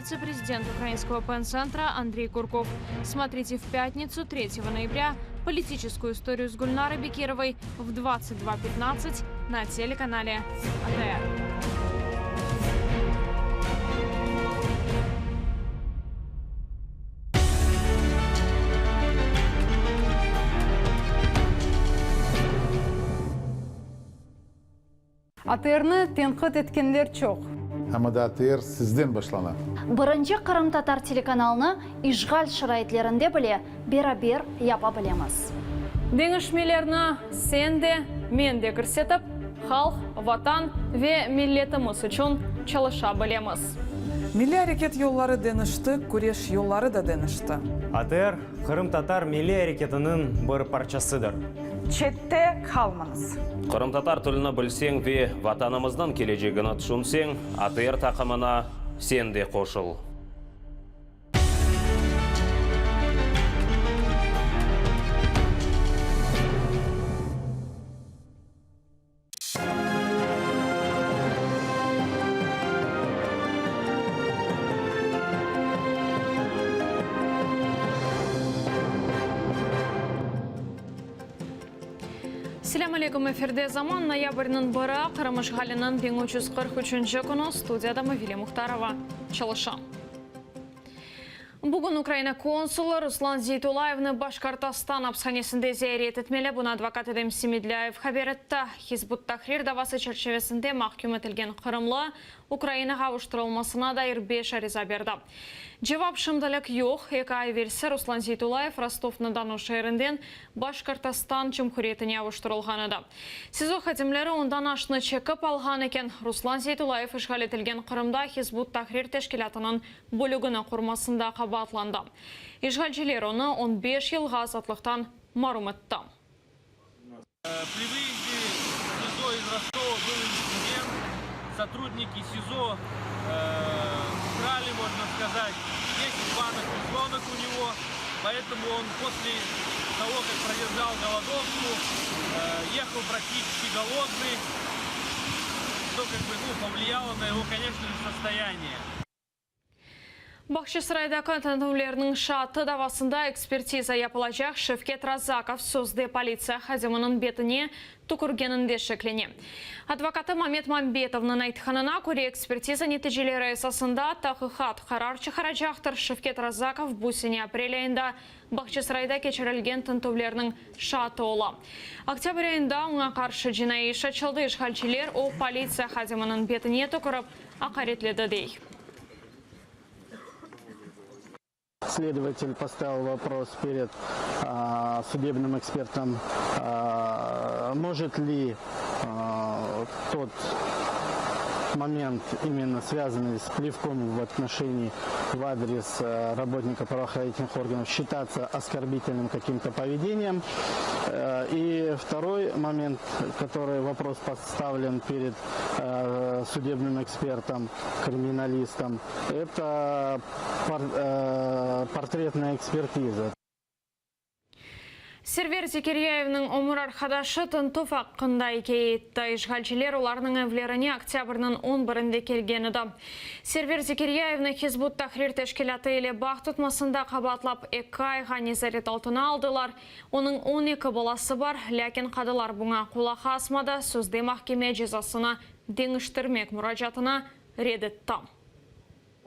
Vitse-prezident Ukrainskogo PEN-Centra Andrey Kurkov. Smotrite v pâtnitsu, tretego noyabrâ, Politiçeskuyu istoriyu s Gülnaroy Bekirovoy v 22:15 na telekanale ATR. ATRni tenqit etkenler çoq. Amma da ATR sizden başlana. Birinci qırımtatar telekanalını işğal şaraitlerinde bile beraber yapa bilemiz. Deñişmelerni sen de, men de kirsetip, halq, Vatan ve milletimiz içün çalışa bilemiz. Milliy areket yolları deñişti, küreş yolları da deñişti. ATR, qırımtatar milliy areketiniñ bir parçasıdır. Çette qalmañız. Qırımtatar tilini bilseñ ve Vatanımıznıñ kelecegini tüşünseñ, ATR taqımına sen de qoşul! Selâm aleyküm, efirde Zaman, noyabrniñ biri, Qırım işğaliniñ 1343-nci künü, studiyada Mavile Muhtarova çalışa. Bugün Ukraina konsulı Ruslan Zeytullayevni Başkortostan apishanesinde ziyaret etmeli, bunı advokat Edem Semedlâyev haber etti. Hizb ut-Tahrir davası çerçivesinde mahküm etilgen qırımlı Ukrainağa avuştırılmasına dair beş ariza berdi. Cevap şimdilik yoq. Eki ay evelsi Ruslan Zeytullayev Rostov-na-Donu şeerinden Başkortostan Cumhuriyetine avuştırılğan edi. SİZO hadimleri ondan aşnı çekip alğan eken. Ruslan Zeytullayev işğal etilgen Qırımda Hizb ut-Tahrir teşkilâtınıñ bölügini qurmasında qabaatlandı. İşğalciler onı on beş yılğa azatlıqtan marum etti. Pri vyezde v SİZO iz Rostova byl incident, sotrudniki SİZO ukrali, mojno skazat, deset banok tuşonok u nego, poetomu on posle togo, kak prodержал golodovku, ehal praktiçeski golodnyy, çto kak bı, nu, povliyalo na ego, koneçno je, sostoyaniye. Bağçasaraydaki tintüvlerniñ şaatı davasında ekspertiza yapılacaq Şevket Razakov sözde politsiya hadiminiñ betine tükürgeninde şeklene. Advokatı Mamet Mambetovnıñ aytqanına köre, ekspertiza neticeleri esasında taqiqat qarar çıqaracaqtır. Şevket Razakov bu sene aprel ayında Bağçasarayda keçirilgen tintüvlerniñ şaatı ola. Oktâbr ayında oña qarşı cinaiy iş açıldı, işğalciler o, politsiya hadiminiñ betine tükürip, aqaretledi, dey. Следователь поставил вопрос перед судебным экспертом, может ли тот момент, именно связанный с плевком в отношении в адрес работника правоохранительных органов, считаться оскорбительным каким-то поведением. И второй момент, который вопрос поставлен перед судебным экспертом, криминалистом, это портретная экспертиза. Server Zekeryayevniñ ömür arqadaşı tintüv aqqında ikâye etti. İşğalciler olarnıñ evlerine oktâbrniñ on birinde kelgen edi. Server Zekeryayevni Hizb ut-Tahrir teşkilâtı ile bağ tutmasında qabaatlap eki ayğa nezaret altına aldılar. Onıñ on eki balası bar, lâkin qadılar buña qulaq asmadı, sözde mahkeme cezasını deñiştirmek muracaatını red etti.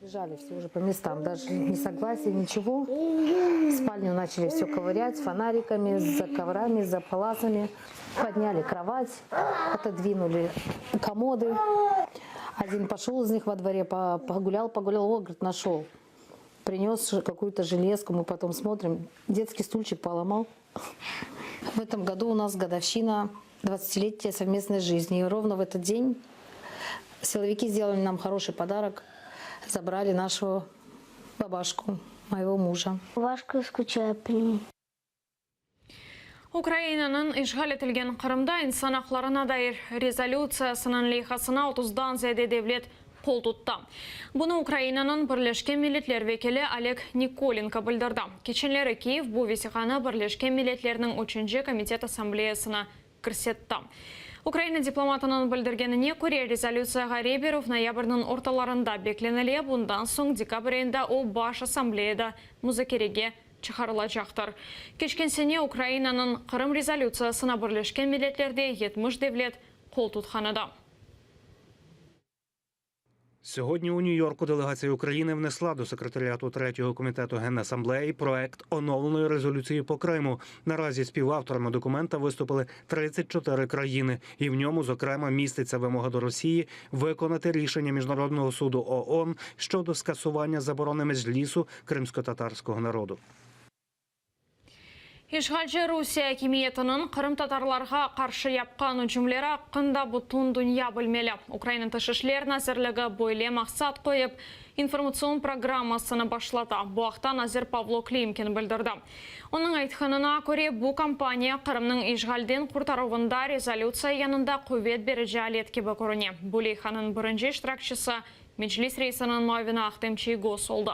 Побежали все уже по местам, даже ни согласия, ничего. В спальню начали все ковырять фонариками, за коврами, за паласами. Подняли кровать, отодвинули комоды. Один пошел из них во дворе, погулял, погулял, о, говорит, нашел. Принес какую-то железку, мы потом смотрим, детский стульчик поломал. В этом году у нас годовщина 20-летия совместной жизни. И ровно в этот день силовики сделали нам хороший подарок, забрали нашу бабашку, моего мужа. Важко скучаю по нему. Ukrainanıñ işğal etilgen Qırımda insan aqlarına dair rezolütsiyasınıñ leyhasına otuzdan ziyade devlet qol tuttı. Bunı Ukrainanıñ Birleşken Milletler vekili Oleg Nikolenko bildirdi. Keçenleri Kiyev bu vesiqanı Birleşken Milletlerniñ üçünci komitet assambleyasına kirsetti. Ukraina diplomatınıñ bildirgenine köre, rezolütsiyağa rey berüv noyabrniñ ortalarında beklenile, bundan soñ dekabr ayında o Baş Assambleyada muzakerege çıqarılacaqtır. Keçken sene Ukrainanıñ Qırım rezolütsiyasına Birleşken Milletlerde 70 devlet qol tutqan edi. Сьогодні у Нью-Йорку делегація України внесла до секретаріату третього комітету Генасамблеї проект оновленої резолюції по Криму. Наразі співавторами документа виступили 34 країни, і в ньому, зокрема, міститься вимога до Росії виконати рішення Міжнародного суду ООН щодо скасування заборони меджлісу кримськотатарського народу. İşğalci Rusiye akimiyetiniñ qırımtatarlarğa qarşı yapqan ücümleri aqqında bütün dünya bilmeli. Ukraina Tış işler nazirligi böyle maqsat qoyıp, informatsion programmasını başlata. Bu aqta nazir Pavlo Klimkin bildirdi. Onıñ aytqanına köre, bu kampaniya Qırımnıñ işğalden qurtaruvında rezolütsiya yanında quvet berici alet kibi körüne. Bu leyhanıñ birinci iştirakçisi Meclis reisiniñ muavini Ahtem Çiygoz oldı.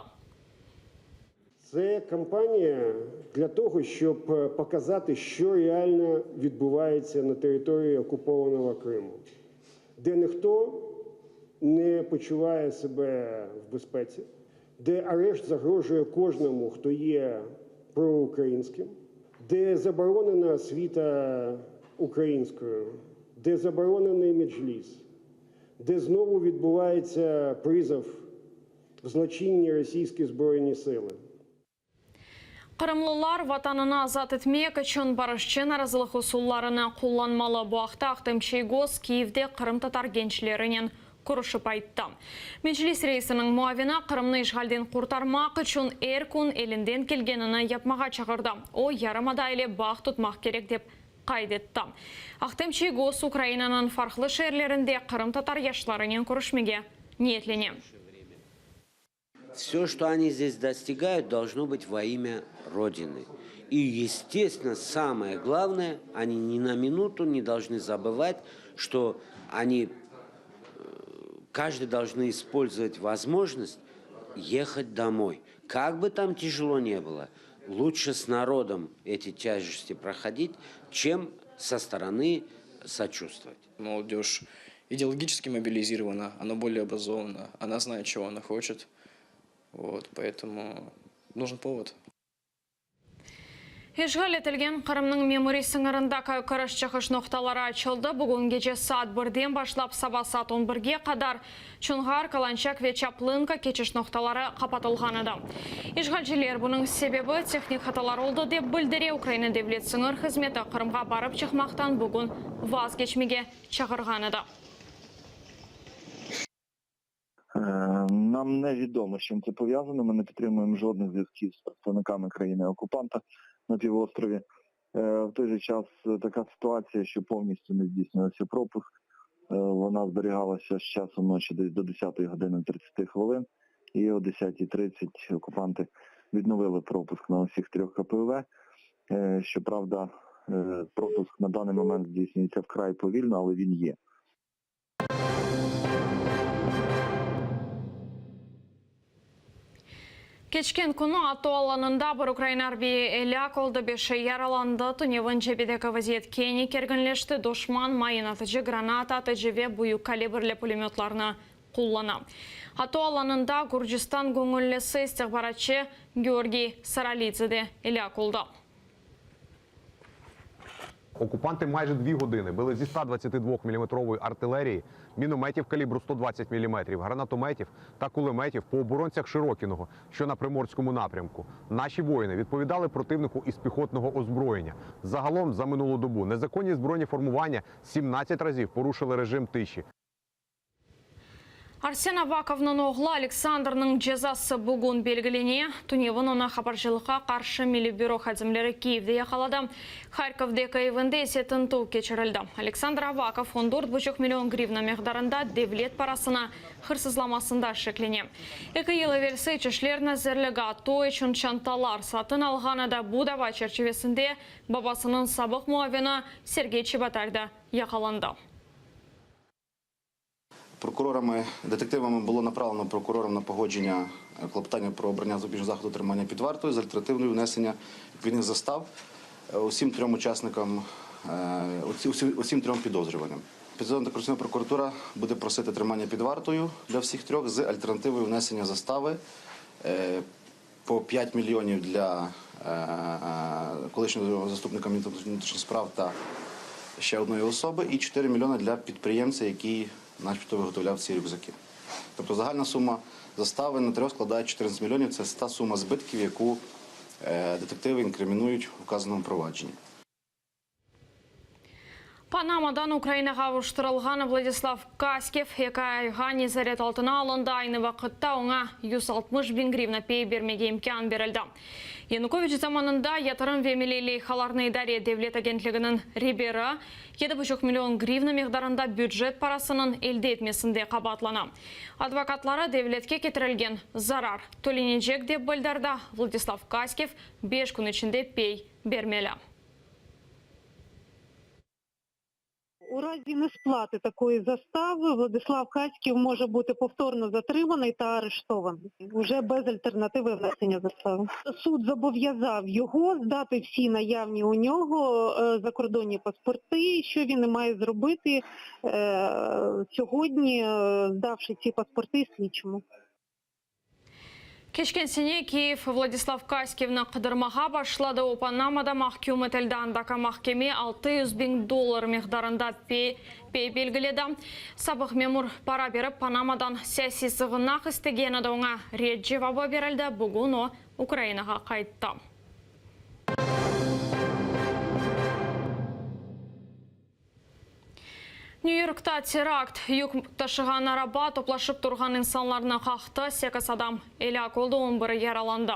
Це кампанія для того, щоб показати, що реально відбувається на території окупованого Криму, де ніхто не почуває себе в безпеці, де арешт загрожує кожному, хто є проукраїнським, де заборонена освіта українською, де заборонений меджліс, де знову відбувається призов в злочинні російські збройні сили. Qırımlılar Vatanını azat etmek içün barışçı narazılıq usullarını qullanmalı. Bu aqta Ahtem Çiygoz Kiyevde qırımtatar gençlerinen körüşip ayttı. Meclis reisiniñ muavini Qırımnı işğalden qurtarmaq içün er kün elinden kelgenini yapmağa çağırdı. O, yarımada ile bağ tutmaq kerek dep qayd etti. Ahtem Çiygoz Ukrainanıñ farqlı şeerlerinde qırımtatar yaşlarınen körüşmege niyetlene. Все, что они здесь достигают, должно быть во имя Родины. И, естественно, самое главное, они ни на минуту не должны забывать, что они, э, каждый должны использовать возможность ехать домой. Как бы там тяжело не было, лучше с народом эти тяжести проходить, чем со стороны сочувствовать. Молодежь идеологически мобилизирована, она более образована, она знает, чего она хочет. Вот, поэтому нужен повод. İşğal etilgen Qırımnıñ memuriy sıñırında kiriş-çıqış noqtaları açıldı. Bugün gece saat birden başlap saba saat on birge qadar Çonğar, Kalançak ve Çaplınka keçiş noqtaları qapatılğan edi. İşğalciler bunıñ sebebi tehnik hatalar oldı, dep bildire. Ukraina Devlet sıñır hızmeti Qırımğa barıp çıqmaqtan bugün vazgeçmege çağırğan edi. Нам невідомо, з чим це пов'язано. Ми не підтримуємо жодних зв'язків з представниками країни-окупанта на півострові. В той же час така ситуація, що повністю не здійснювався пропуск. Вона зберігалася з часу ночі десь до 10 години 30 хвилин. І о 10.30 окупанти відновили пропуск на усіх трьох КПВ. Щоправда, пропуск на даний момент здійснюється вкрай повільно, але він є. Keçken künü ATO alanında bir ukrain arbiyi elâk oldı, beşi yaralandı. Tünevin cebedeki vaziyet kene kerginleşti, duşman mayın atıcı, granata atıcı ve büyük kalibrli pulemötlarnı qullana. ATO alanında Gürcistan göñüllisi istihbaratçı Georgiy Saralidze de elâk oldı. Окупанти майже дві години били зі 122-мм артилерії, мінометів калібру 120 мм, гранатометів та кулеметів по оборонцях Широкіного, що на Приморському напрямку. Наші воїни відповідали противнику із піхотного озброєння. Загалом за минулу добу незаконні збройні формування 17 разів порушили режим тиші. Arsen Avakovnıñ oğlu Aleksandrnıñ cezası bugün belgilene. Tünevin onı habarcılıqqa qarşı Milliy büro hadimleri Kiyevde yaqaladı. Harkovdeki evinde ise tintüv keçirildi. Aleksandr Avakov on dört buçuq million grivna miqdarında devlet parasını hırsızlamasında şeklene. Eki yıl evelsi İç işler nazirligi ATO içün çantalar satın alğan edi. Bu dava çerçivesinde babasınıñ sabıq muavini Sergey Çebotar da yaqalandı. Прокурорами, детективами було направлено прокурором на погодження клопотання про обрання запобіжного заходу тримання під вартою з альтернативною внесення відповідних застав усім трьом учасникам. усім трьом підозрюваним. Спеціалізована антикорупційна прокуратура буде просити тримання під вартою для всіх трьох з альтернативою внесення застави по 5 мільйонів для колишнього заступника міністра внутрішніх справ та ще одної особи, і 4 мільйони для підприємця, який начебто виготовляв ці рюкзаки. Тобто загальна сума застави на трьох складає 14 мільйонів. Це та сума збитків, яку детективи інкримінують в вказаному провадженні. Panamadan Ukrainağa avuştırılğan Vladislav Kaskiv eki ayğa nezaret altına alındı, aynı vaqıtta oña 160 biñ grivna pey bermege imkân berildi. Yanukoviç zamanında Yatırım ve milliy leyhalarnı idare devlet agentliginiñ reberi yedi buçuq million grivna miqdarında bücet parasınıñ elde etmesinde qabaatlana. Advokatları devletke ketirilgen zarar tölenecek, dep bildirdi. Vladislav Kaskiv beş kün içinde pey bermeli. У разі несплати такої застави Владислав Каськів може бути повторно затриманий та арештований уже без альтернативи внесення застави. Суд зобов'язав його здати всі наявні у нього закордонні паспорти, що він і має зробити сьогодні, здавши ці паспорти слідчому. Keçken sene Kiyev Vladislav Kaskivni qıdırmağa başladı. O, Panamada mahküm etildi. Andaki mahkeme 600 biñ dollar miqdarında pey belgiledi. Sabıq memur para berip, Panamadan siyasiy sığınaq istegen edi, oña red cevabı berildi. Bugün o, Ukrainağa qayttı. Nyü-Yorkta terakt, yük taşığan araba toplaşıp turğan insanlarnı qaqtı, sekiz adam elâk oldı, on biri yaralandı.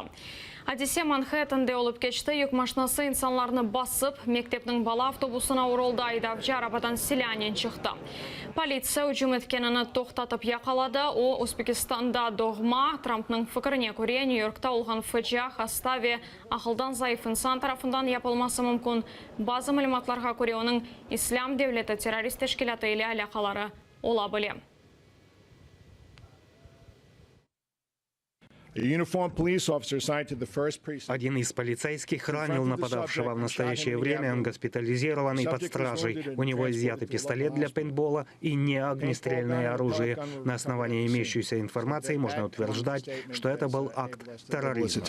Adise Manhettende olıp keçti, yük maşinası insanlarnı basıp, mektepniñ bala avtobusına uruldı, aydavcı arabadan silânen çıqtı. Politsiya ücüm etkenini toqtatıp yaqaladı, o, Özbekistanda doğma, Trampnıñ fikirine köre, Nyü-Yorkta olğan facia hasta ve Aqıldan zayıf insan tarafından yapılması mümkün. Bazı malümatlarğa köre, onıñ İslâm devleti terrorist teşkilâtı ile alâqaları ola bile. Один из полицейских ранил нападавшего. В настоящее время он госпитализирован и под стражей. У него изъяты пистолет для пейнтбола и неогнестрельное оружие. На основании имеющейся информации можно утверждать, что это был акт терроризма.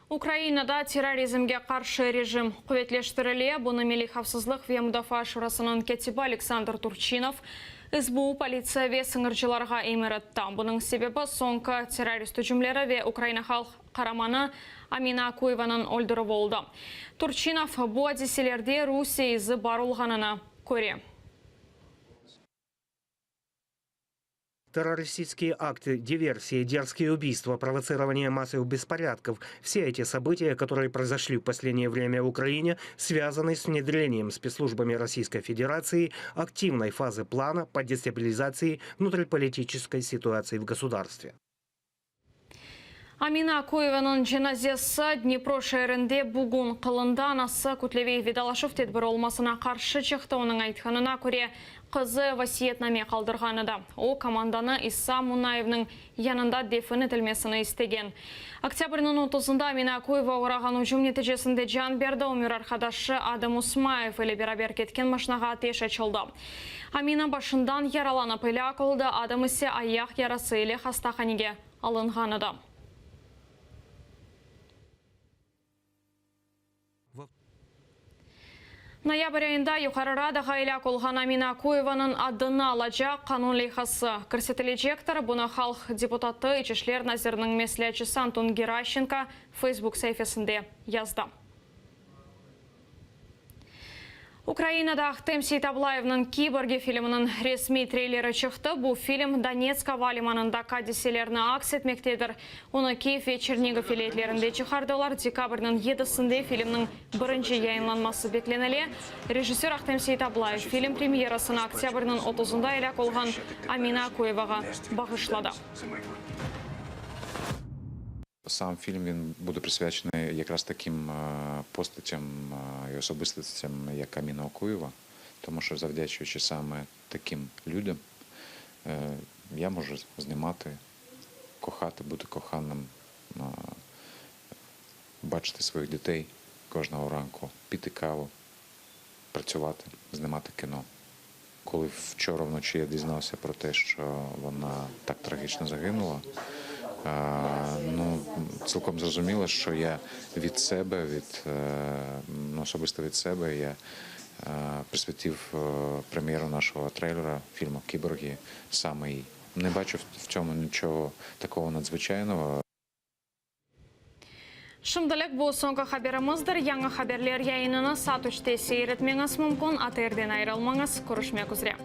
Ukrainada terrorizmge qarşı rejim quvetleştirile. Bunı Milliy havfsızlıq ve mudafaa şurasınıñ kâtibi Aleksandr Turçinov SBU, politsiya ve sıñırcılarğa emir etti. Bunıñ sebebi soñki terrorist ücümleri ve Ukraina halq qaramanı Amina Akuyevanıñ öldürüvi oldı. Turçinov, bu adiselerde Rusiye izi bar olğanını köre. Террористические акты, диверсии, дерзкие убийства, провоцирование массовых беспорядков – все эти события, которые произошли в последнее время в Украине, связаны с внедрением спецслужбами Российской Федерации активной фазы плана по дестабилизации внутриполитической ситуации в государстве. Amina Akuyevanıñ cenazesi Dnipro şeerinde bugün qılındı. Anası kütleviy vedalaşuv tedbiri olmasına qarşı çıqtı. Onıñ aytqanına köre, qızı vasiyetname qaldırğan edi. O, komandanı İsa Munayevniñ yanında defin etilmesini istegen. Oktâbrniñ otuzında Amina Akuyeva oğrağan ücüm neticesinde can berdi, ömür arqadaşı Adam Usmayev ile beraber ketken maşinağa ateş açıldı. Amina başından yaralanıp elâk oldı, Adam ise ayaq yarası ile hastahanege alınğan edi. Noyabr ayında Yuqarı Radağa elâk olğan Amina Akuyevanıñ adını alacaq qanun leyhası kirsetilecektir. Bunı halq deputatı, İç işler naziriniñ mesleatçısı Anton Geraşçenko Facebook saifesinde yazdı. Ukrainada Ahtem Seytablayevniñ Kiborgi filminiñ resmiy treyleri çıqtı. Bu film Donetsk ava limanındaki adiselerni aks etmektedir. Onı Kiyev ve Çernigov vilâyetlerinde çıqardılar. Dekabrniñ yedisinde filmniñ birinci yayınlanması beklenile. Rejissör Ahtem Seytablayev film premyerasını oktâbrniñ otuzında elâk olğan Amina Akuyevağa bağışladı. Сам фільм він буде присвячений якраз таким постатям і особистостям, як Аміна Окуєва, тому що завдячуючи саме таким людям, я можу знімати, кохати, бути коханим. Бачити своїх дітей кожного ранку, пити каву, працювати, знімати кіно. Коли вчора вночі я дізнався про те, що вона так трагічно загинула, ну, цілком зрозуміло, що я від себе, від, ну, особисто від себе, я присвятив прем'єру нашого трейлера фільму «Кіборги» саме їй. Не бачу в цьому нічого такого надзвичайного. Şimdilik bu soñki haberimizdir. Yañı haberler yayınını saat üçte seyir etmeñiz mümkün. ATRden ayırılmañız. Körüşmek üzre.